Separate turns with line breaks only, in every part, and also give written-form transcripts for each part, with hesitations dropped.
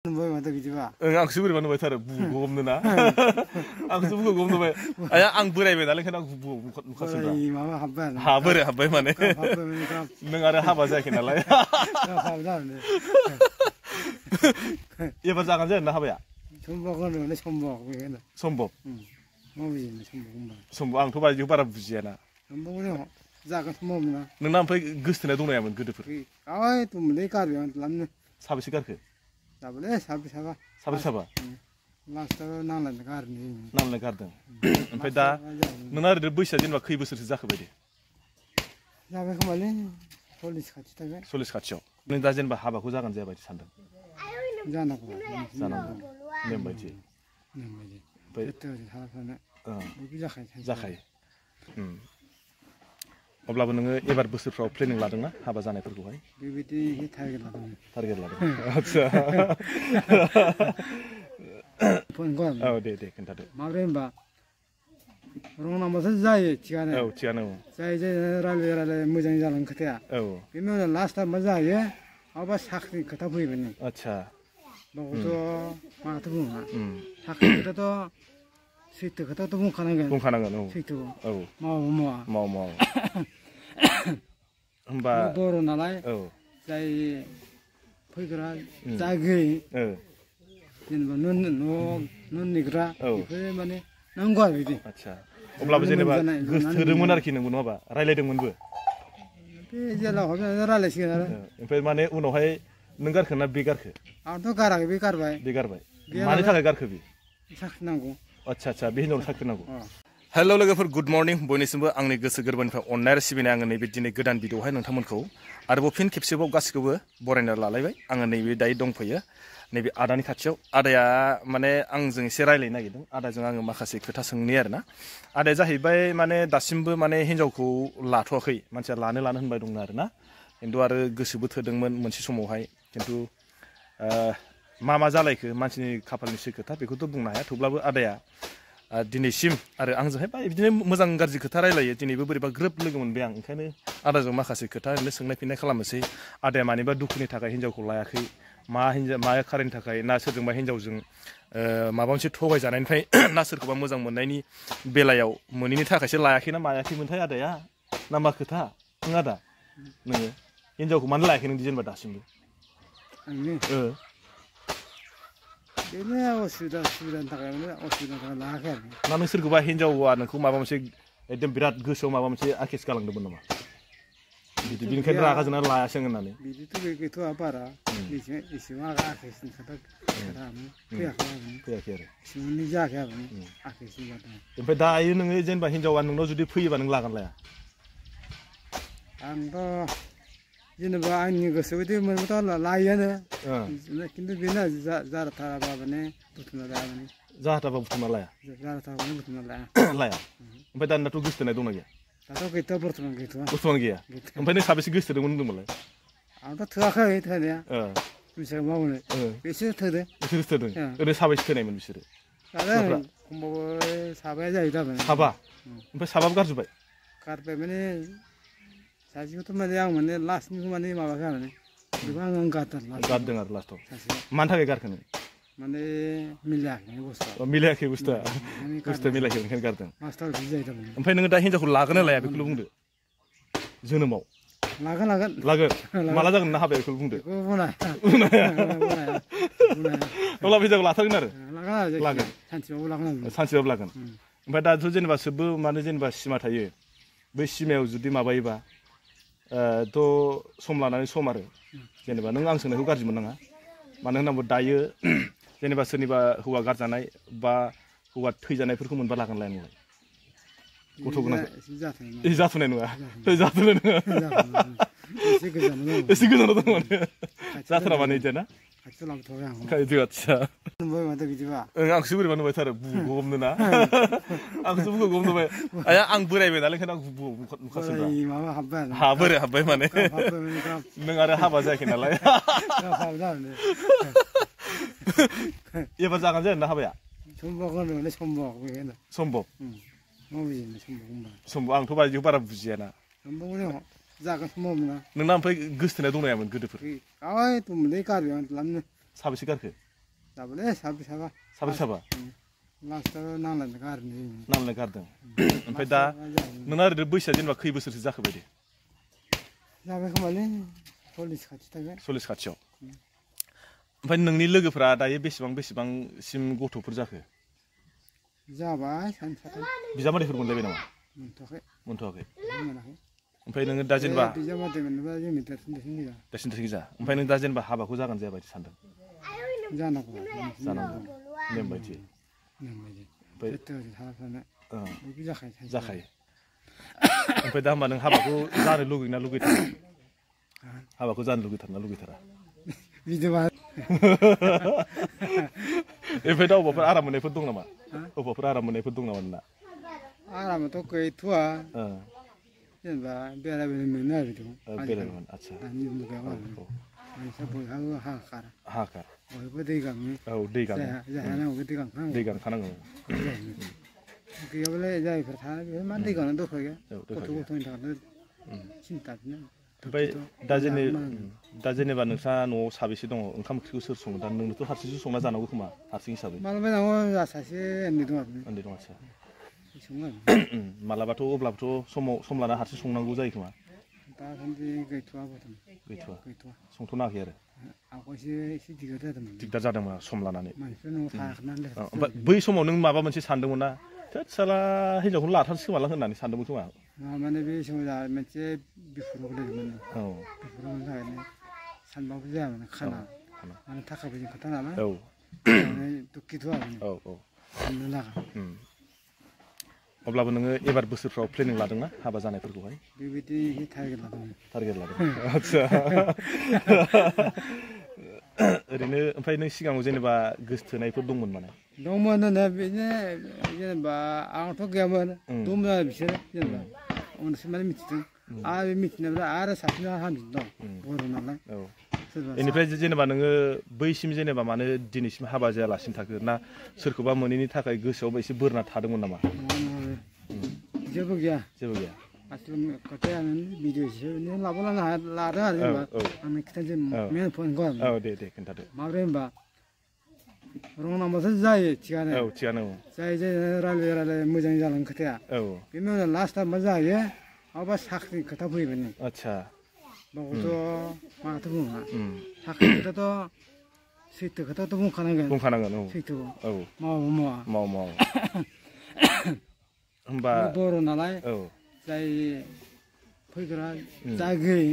뭐야 맞다 그지봐.
응, 수그리 받는 거야 타를 부고 없느나. 수부고 없는 거야. 아야, 앙 브레이베 나는 그냥 부부 묵었습니다.
이 마마 한번.
하버래 하버만에. 능 아래 하바자 이렇게 날라야.
하바자네.
얘 자간 잖나 하바야.
손목은 내 손목 그게는.
손목.
몸이 손목.
손목 앙 도바 유바라 부지야나.
손목은 작은 손목이나.
능 남편 그스트네 동네야면 그드프.
아이 또 내가 남네.
사비시 가르크.
사비네 사비사바.
사비사바.
라스트 나는 가르니.
나는 가르든. ओमफ्राय दा नोंना ओरैनो बैसोआ जेनेबा खै बोसोरसो जाखो बायदि?
जाबाय खोमालै 40 खाथि थाबाय।
40 खाथियाव। नों दा जेनेबा हाबाखौ जागोन जाया बायदि सानदों?
जानांगौ।
नेम बायदि।
नेम बायदि। ओमफ्राय
जाखायो। अब्लाबो नोङो एबार बोसोरफ्राव प्लेनिं लादोंना हाबा जानायफोरखौहाय?
बेबायदि टारगेट लादों।
टारगेट लादों। आच्छा।
फनगोन।
औ दे खोन्थादो।
माब्रै होनबा रं नाम्बारसो जायो थिगानो।
औ थिगानो औ।
जाय रायलाय मोजां जालांगोन खोथाया।
औ।
बेनि उनाव लास्टआ मा जायो? माबा साख्रि खोथा फैबाय नै।
आच्छा।
बावथ' माथो बुङा। साख्रि खोथाथ' सैथो खोथाथ' बुंखानांगोन।
बुंखानांगोन औ।
सैथो।
औ। मावा। होमबा
बर' नालाय। औ। जाय फैग्रा जागै। जेनेबा न' नेग्रा बेफोर माने नांगौ आरो बिदि। आच्छा। अब्लाबो जेनेबा गोसोथोदोंमोन आरोखि नोंबो नङाबा रायलायदोंमोनबो? बे जेला हरबाय रायलायसिगोन आरो।
ओमफ्राय माने उनावहाय नों गारखो ना बे गारखो?
आंथ' गाराखै बे गारबाय।
बे गारबाय। मानि थाखाय गारखो बे?
साख्रि नांगौ।
आच्छा बे हिनजावनो साख्रि नांगौ। हेल' लोगोफोर गुड मर्निं बयनिसिमबो आंनि गोसो गोरबोनिफ्राय अननाय आरो सिबिनाय आङो नैबे दिनै गोदान भिडिअ'आवहाय नोंथांमोनखौ आरोबाव फिन खेबसेबाव गासिखौबो बरायना लालायबाय। आङो नैबे दायो दंफैयो नैबे आदानि खाथियाव। आदाया माने आंजों एसे रायलायनो नागिरदों। आदाजों आङो माखासे खोथा सोंनि आरोना। आदाया जाहैबाय माने दासिमबो माने हिनजावखौ लाथ'वाखै। मानसिया लानो होनबाय दं आरोना। खिन्थु आरो गोसोबो थोदोंमोन मोनसे समावहाय। खिन्थु मा जालायखो मानसिनि खाफालनिसो खोथा बेखौथ' बुंनो हाया। थेवब्लाबो आदाया दिनैसिम आरो आंजोंहाय बिदिनो मोजां गाज्रि खोथा रायलायो। दिनैबो बोरैबा ग्रोब लोगो मोनबाय आं। ओंखायनो आदाजों माखासे खोथा ओरैनो सोंनाय फिननाय खालामनोसै। आदाया मानिबा दुखुनि थाखाय हिनजावखौ लायाखै, मा खारननि थाखाय, ना सोरजोंबा हिनजावजों माबा मोनसे थगायजानायनिफ्राय ना सोरखौबा मोजां मोननायनि बेलायाव मोनैनि थाखायसो लायाखै ना मायाखैमोनथाय आदाया? ना मा खोथा? नों आदा नोङो हिनजावखौ मानो लायाखै नों जेनेबा दासिमबो?
बेनो सुबिदानि थाखाय लायाखै आरो।
ना नों सोरखौबा हिनजावा नोंखौ माबा मोनसे एकदम बिराद गोसोआव माबा मोनसे आकेस गालांदोंमोन नामा? बिदि बिनिखायनो रागा जोंना लायासै होननानै? बिदिथ'
गैथ'आ बारा। एसेबां आकेसनि खोथा फैयाखै आरो। एसेबां जायाखै आरो आकेसनि बाथ्रा।
ओमफ्राय दायो नोङो जेनेबा हिनजावा नोंनाव जुदि फैयोबा नों लागोन लाया?
आंथ' जेनेबा आंनि गोसो बायदि मोनबाथ' लायोआनो। खिन्थु बेनो जाथाराबा माने बुथुमना लाया माने।
जाथाराबा बुथुमना लाया?
जाथाराबा बुथुमना लाया।
लाया? ओमफ्राय दानाथ' गोसोथोनाय दंना गैया?
दाथ' गैथ'आ बर्थमान गैथ'आ।
बर्थमान गैया? ओमफ्राय नों साबेसे गोसोथोदोंमोन होनदोंमोनलाय? आंथ'
थोआखै थोनाया। बिसोर मावनो। बिसोर थोदों।
बिसोर थोदों? ओरैनो साबेसे थोनायमोन बिसोरो?
खमबाबो साबाया जायो दा।
साबा? ओमफ्राय साबाबो गारजोब्बाय? गारबाय
माने सासेखौथ' माने आं माने लास्टनिखौ माने माबाखै आरो बेखौ आं
गारदों आरो लास्टआव। मानि थाखाय गारखो नों?
माने मिलायाखै बुस्थुआ।
मिलायाखै बुस्थुआ मिलायाखै ओंखायनो गारदों। ओमफ्राय नोङो दा हिनजावखौ लागोन ना लाया बेखौल' बुंदो। जोनोमाव
लागोन।
माला जागोन ना हाबाया बेखौल' बुंदो। अब्ला हिनजावखौ लाथारगोन आरो? लागोन। सानसेबाबो लागोन। ओमफ्राय दाथ' जेनेबा सोबबो माने जेनेबा सिमा थायो। बै सिमायाव जुदि माबायोबा थ' सम लानानै सम आरो जेनेबा नों आं सोंनायखौ गाज्रि मोननाङा। मानो होननांगौ दायो जेनेबा सोरनिबा हौवा गारजानाय बा हौवा थैजानायफोरखौ मोनबा लागोन लाया नोंलाय? गथ' गोनां जाथ'नाय नङा। एसे गोजानाव दं माने जाथारा माने बिदिया ना? आच्छा। आंखौसो बोरैबा नुबाय थारो बुगो हमनो ना? आंखौसो बुगो हमनो नुबाय। आया आं बोरायबाय नालाय ओंखायनो आं नुखासोब्रा। हाबबाय माने नों आरो हाबा जायाखै नालाय। एबार जागोन जाया ना हाबाया? सम्भब। आंथ' बायदिखौ बारा बुजियाना। नोंना ओमफ्राय गोसोथोनाय दंना गैयामोन गोदोफोर? साबेसे गारखो?
जाबाय साबा लास्टआव नांलायनो
गारदों ओमफ्राय दा नोंना ओरैनो बैसोआ जेनेबा खै बोसोरसो जाखो बायदि
जाबाय खोमालै 40 खाथि थागोन
40 खाथियाव ओमफ्राय नोंनि लोगोफोरा दायो बेसेबांसिम गथ'फोर जाखो
जाबाय सानैसो
बिजामादैफोर मोनलायबाय नामा मोनथ'वाखै ओमफ्य नोङो दा जेनेबा
बिजामादै मोनोबा जोंनि देरसिन
गोजा ओमफ्राय नों दा जेनेबा हाबाखौ जागोन जाया बायदि सानदों
जानांगौ
नेम बायदि जाखायो ओमफ्राय दा होमबा नों हाबाखौ जानो लुगैना लुगैथारा हाबाखौ जानो लुगैथारना लुगैथारा
बिदिबा
ओमफ्राय दा अबावफोर आराम मोननायफोर दं नामा अबावफोर आराम मोननायफोर दं नामा नोंना
आरामाथ' गैथ'आ जेनेबा बेरायनो मोनो आरो बिदिखौ
बेरायनो आदसा
दानि मुगायाव मानसिया बयहाबो हाहाकार बयबो दै गाङो
दै गाङो
जाहानावबो दै गांखानांगौ गैयाबालाय जायफोर थानाय बेफोर मा दै गांनो दरखार गैया गथ'नि थाखाय सिन्था
ओमफ्राय दा जेनेबा नोंस्रा न'आव साबेसे दङ ओंखाम ओंख्रिखौ सोर सङो दा नोंनोथ' हारसिंसो संना जानांगौ खोमा हारसिं हिसाबै
मालाबा सासे उन्दै दं
आदसा मालाबाथ' अब्लाबोथ' सम लाना हारसिं संनांगौ जायो खोमा
दासान्दि गैथ'आ
संथ'नाखै आरो
आवगायसो एसे
दिगदार जादोंमोन सम लानानै
मानसिफोर न'आव थाखानानै
ओमफ्राय बै समाव नों माबा मोनसे सानदोंमोन ना थोद साला हिनजावखौनो लाथारसै खोमालां होननानै सानदोंमोन खोमा
माने बे समाव जा मोनसे बिफोराव गोलैदोंमोन बिफोरावनि थाखायनो सानबाबो जायामोन खाना माने थाखा फैसा खोथा नालाय दुखिथ' आरो साननो लागा
अब्लाबो नोङो एबार बोसोरफ्राव प्लेनिं लादोंना हाबा जानायफोरखौहाय
बेबायदि टारगेट लादों
आदसा ओरैनो ओमफ्राय नों सिगाङाव जेनेबा गोसथोनायफोर दंमोन माने
दंमोन बिदिनो जेनेबा आंथ' गैयामोन दंमोन आरो बिसोरो जेनेबा उनावसो माने मिथिदों आरो बे मिथिनायफ्रा आरो साबसिन हामसिन दं बर' नालाय
बेनिफ्राय जेनेबा नोङो बैसिम जेनेबा मानो दिनैसिम हाबा जायालासिनो थाखो ना सोरखौबा मोनैनि थाखाय गोसोआवबो एसे बोरना थादोंमोन नामा
जेबो गैया आसल खोथाया भिडिअसो लादों आरो जेनेबा आंनो खिन्थानोसै मेन पइन्टखौ आरो
दे खिन्थादो
माब्रै होनबा रं नाम्बारसो जायो थिगानो जाय रायलाय मोजां जालाङो खोथाया बेनि उनाव लास्टआ मा जायो माबा साख्रि खोथा फैबाय
आदसा
बावथ' माथो बुङा साख्रि खोथाथ' सैथो खोथाथ' बुंखानांगोन सैथोखौ मावा
होमबा
बर' नालाय जाय फैग्रा जागै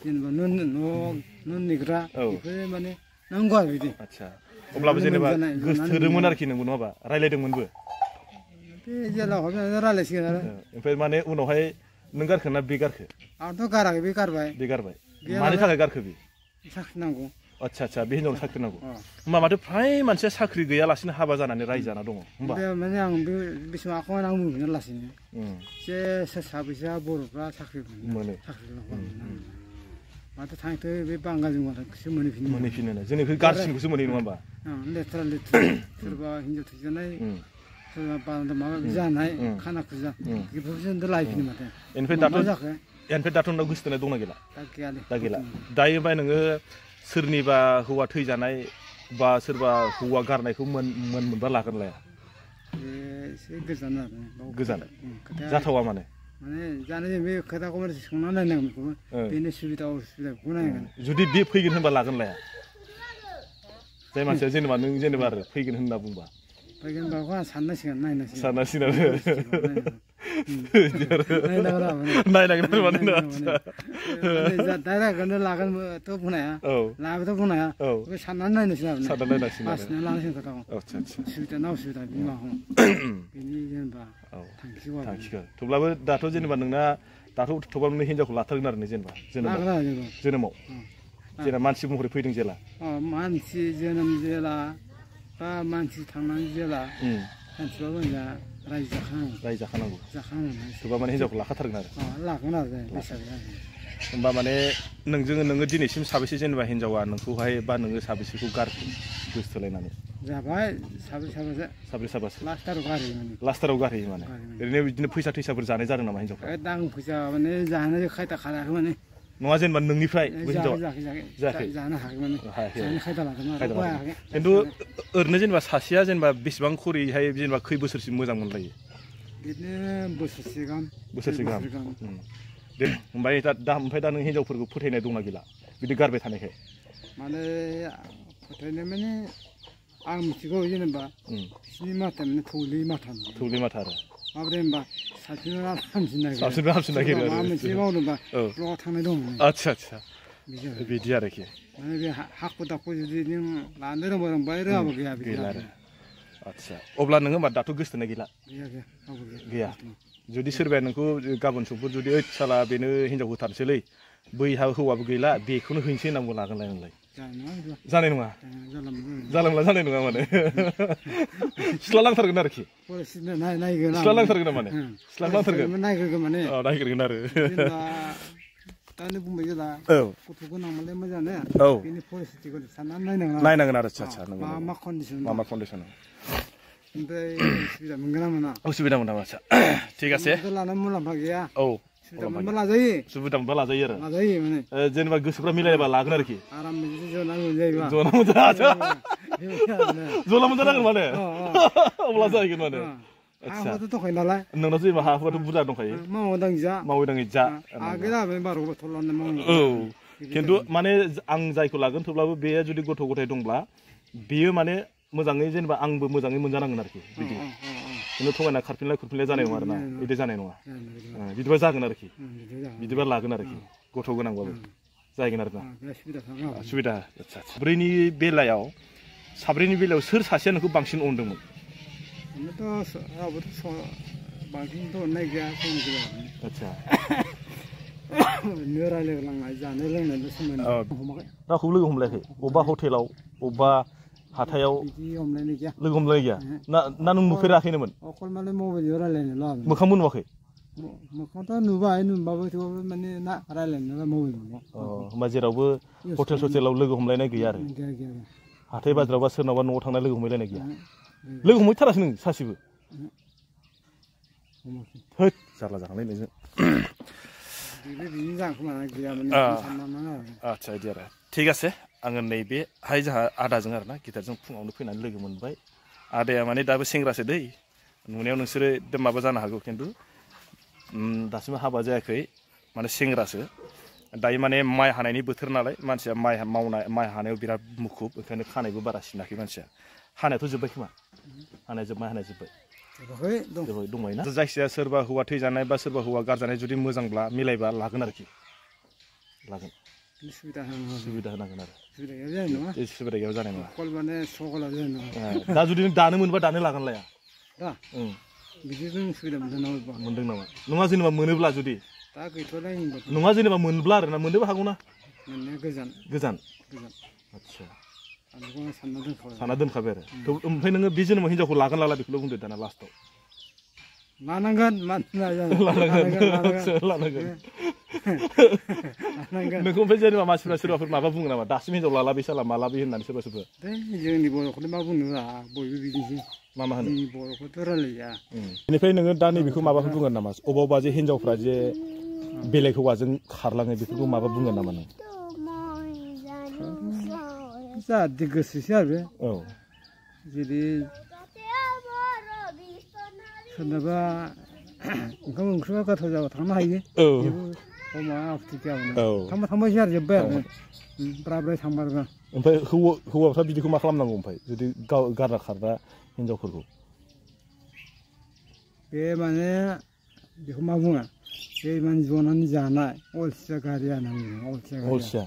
जेनेबा न' नेग्रा बेफोर माने नांगौ आरो बिदि
आदसा अब्लाबो जेनेबा गोसोथोदोंमोन आरोखि नंगौ नङाबा रायलायदोंमोनबो
बे जेला हाबनानै रायलायसिगोन आरो
ओमफ्राय माने उनावहाय नों गारखो ना बे गारखो
आंथ' गाराखै बे गारबाय
मानि थाखाय गारखो बे
साख्रि नांगौ
आदसा बे हिनजावनो साख्रि नांगौ होमबा माथो फ्राय मानसिया साख्रि गैयालासिनो हाबा जानानै रायजो जाना दङ होमबा
माने आं बे समाव आखायाव आं बुंनो लासिनो जे साबैसेया बर'फ्रा साख्रि मोनो माथो थांथो बे बांगालजों माथोसो
मोनहैफिनो जोंनिखौ गारसिनखौसो मोनहैयो नङा होमबा
लेथ्रा सोरबा हिनजाव थैजानाय सोरबा बांद्राय माबा जानाय खाना खुजा बेफोरखौसो लायफिनो माथो
ओमफ्राय दाथ' नोंनाव गोसोथोनाय दंना गैला दा गैला दायो ओमफ्राय नोङो सोरनिबा हौवा थैजानाय बा सोरबा हौवा गारनायखौ मोनबा लागोन लाया
एसे गोजान आरो
गोजान जाथावा माने
जानो बे खोथाखौ सोंना नायनांगोन बेखौबो बेनि सुबिदा असुबिदाखौ नायनांगोन
जुदि बे फैगोन होनबा लागोन लाया जाय मानसिया जेनेबा नों जेनेबा आरो फैगोन होनना बुंबा
फैगोन होनबाखौ आं साननांसिगोन
नायनांसिगोन
डाइरेक्टनो लागोनथ' बुंनाया लाबोथ' बुंनाया बे साननानै नायनोसै लानोसै खोथाखौ सुबिदा ना उसुबिदा बिनि माबाखौ बिनि जेनेबा
थांखिखौ थेवब्लाबो दाथ' जेनेबा नोंना थेवब्लाबो नों हिनजावखौ लाथारगोन आरो जेनेबा जोनोमाव जेनेबा मानसि महरै फैदों जेला
मानसि जोनोम जेला बा मानसि थांनानै जेला सानसेबाबो रायजो जाखानांगौ
थेवबा माने हिनजावखौ लाखाथारगोन आरो
लागोन आरो
होमबा माने नोङो दिनैसिम साबेसे जेनेबा हिनजावा नोंखौहाय बा नोङो साबेसेखौ गारखो गोसोथोलायनानै
जाबाय साब्रै
लास्टाराव गारहैयो माने ओरैनो बिदिनो फैसा थैसाफोर जानाय जादों नामा हिनजावफ्रा
आं फैसा माने जाहोनो खायदा खालायाखै माने
नङा जेनेबा नोंनिफ्राय बै हिनजावा
जायाखै जानो हायाखै जानो खायदा लादोंमोन आरो हायाखै
खिन्थु ओरैनो जेनेबा सासेया जेनेबा बेसेबां खरिहाय जेनेबा खै बोसोरसिम मोजां मोनलायो
बिदिनो बोसोरसे गाहाम
दे ओमफ्राय दा नों हिनजावफोरखौ फोथायनाय दंना गैला बिदि गारबाय थानायखाय
माने फोथायनाय माने आं मिथिगौ जेनेबा बिसिनि माथाया माने थौले माथा आरो माबोरै होनबा साबसिन नागिरो माबा मोनसे मावदोंबा ब्लकआव थांनाय दं
आदसा बिदि आरोखि
माने बे हाखु दाखु जुदि नों लानो रोंबाय रोङाबो गैया आरो
आदसा अब्ला नोङो होमबा दाथ' गोसोथोनाय गैया जुदि सोरबाया नोंखौ गाबोन समफोर जुदि ओइ साला बेनो हिनजाव होथारसैलै बैहा हौवाबो गैला बेखौनो हैनोसै होननांगौ लागोनलाय नोंलाय जानाय नङा जानाय नङा माने सिख्ला लांथारगोन आरोखि सिख्ला लांथारगोन माने सिख्ला लांथारगोन नायग्रोगोन आरो
दानो बुंबाय जेला गथ' गोनांबालाय मोजाङानो बेनि परिस्थितिखौ साननानै
नायनांगोन आरो आदसा
मा कन्डिसन ओमफ्राय सुबिदा मोनगोन ना मोना
उसुबिदा मोना आदसा ठीक আছে
लानानै मुलाम्फा गैया सुबिदा मोनबा
लाजायो आरो
माने
जेनेबा गोसोफ्रा मिलायबा लागोन आरोखि
आराम बिदि जना मोनजायोबा
जना मोनजानांगोन माने अब्ला जाहैगोन माने
हाफोराथ' दंखायो नालाय
नोंनाव जेनेबा हाफोराथ' बुरजा दंखायो मावै दाङै जा खिन्थु माने आं जायखौ लागोन थेवब्लाबो बे जुदि गथ' गथाय दंब्ला बेयो माने मोजाङै जेनेबा आंबो मोजाङै मोनजानांगोन आरोखि बिदि खिन्थु थगायना खारफिनलाय जानाय नङा आरोना बिदि जानाय नङा बिदिबा जागोन आरोखि बिदिबा लागोन आरोखि गथ' गोनांबाबो जाहैगोन आरोना सुबिदा आदसा साब्रैनि बेलायाव सोर सासेया नोंखौ बांसिन अनदोंमोन
बांसिनथ' अननाय गैया
आदसा
रायज्लायलांनाय जानाय लोंनायनि सोमोन्दै
रावखौबो लोगो हमलायाखै अबेबा हटेलाव अबेबा हाथायाव लोगो हमलायनाय गैया ना नों नुफेराखैनोमोन
अकल माने मबाइलाव रायज्लायनो
मोखांबो नुवाखै
मोखांथ' नुबाय नुबाबो थेवबाबो माने ना रायज्लायनो मबाइलाव
होमबा जेरावबो हटेल सटेलाव लोगो हमलायनाय गैया आरो हाथाय बाजाराव बा सोरनावबा न'आव थांना लोगो हमलायनाय गैया लोगो हमहैथारासै नों सासेबो होद जारला जाखांनाय नोंजों आदसा बिदि आरो ठीक আছে आङो नैबेहाय जोंहा आदाजों आरोना गिटारजों फुङावनो फैनानै लोगो मोनबाय आदाया माने दाबो सेंग्रासो दै नुनायाव नोंसोरो माबा जानो हागौ खिन्थु दासिमबो हाबा जायाखै माने सेंग्रासो दायो माने माइ हानायनि बोथोर नालाय मानसिया माइ हानायाव बिराद मुखुब ओंखायनो खानायबो बारा सिनाखै मानसिया हानायाथ' जोब्बाय खोमा हानाय जोब्बाय दंबाय ना जायखिजाया सोरबा हौवा थैजानाय बा सोरबा हौवा गारजानाय जुदि मोजांब्ला मिलायबा लागोन आरोखि सुबिदा होनांगोन आरो सुबिदा गैयाबा जानाय नङा दा जुदि नों दानो मोनबा दानो लागोन लाया मोनदों नामा नङा जेनेबा मोनोब्ला जुदि नङा जेनेबा मोनब्ला आरोना मोननोबो हागौ ना गोजान आदसा सानना दोनखाबाय आरो ओमफ्राय नोङो बे जोनोमाव हिनजावखौ लागोन लाला बेखौल' बुंदो दाना लास्टआव
लानांगोन
नोंखौ ओमफ्राय जेनेबा मानसिफ्रा सोरबाफोर माबा बुङो नामा दासिम हिनजाव लाला बे साला माला बे होननानै सोरबा
जोंनि बर'खौनो मा बुंनो बयबो बिदिसै
मा होनो
बर'खौथ' रायलाया
बेनिफ्राय नोङो दा नैबेखौ माबाफोर बुंगोन नामा अबावबा जे हिनजावफ्रा जे बेलेग हौवाजों खारलाङो बेफोरखौ माबा बुंगोन नामा नों
जाहाथे गोसोसो आरो जुदि सोरनाबा ओंखाम ओंख्रिया गोथाव जाबा थांनो हायो माबा आपत्ति गैयामोन थांबायसै आरो जोब्बाय आरो ब्राय थांबाय
ओमफ्राय हौवाफ्रा बिदिखौ मा खालामनांगौ ओमफ्राय जुदि गारना खारग्रा हिनजावफोरखौ
बे माने बेखौ मा बुङो बे माने जनानै जानाय अलसिया गारिया होनना बुङो अलसिया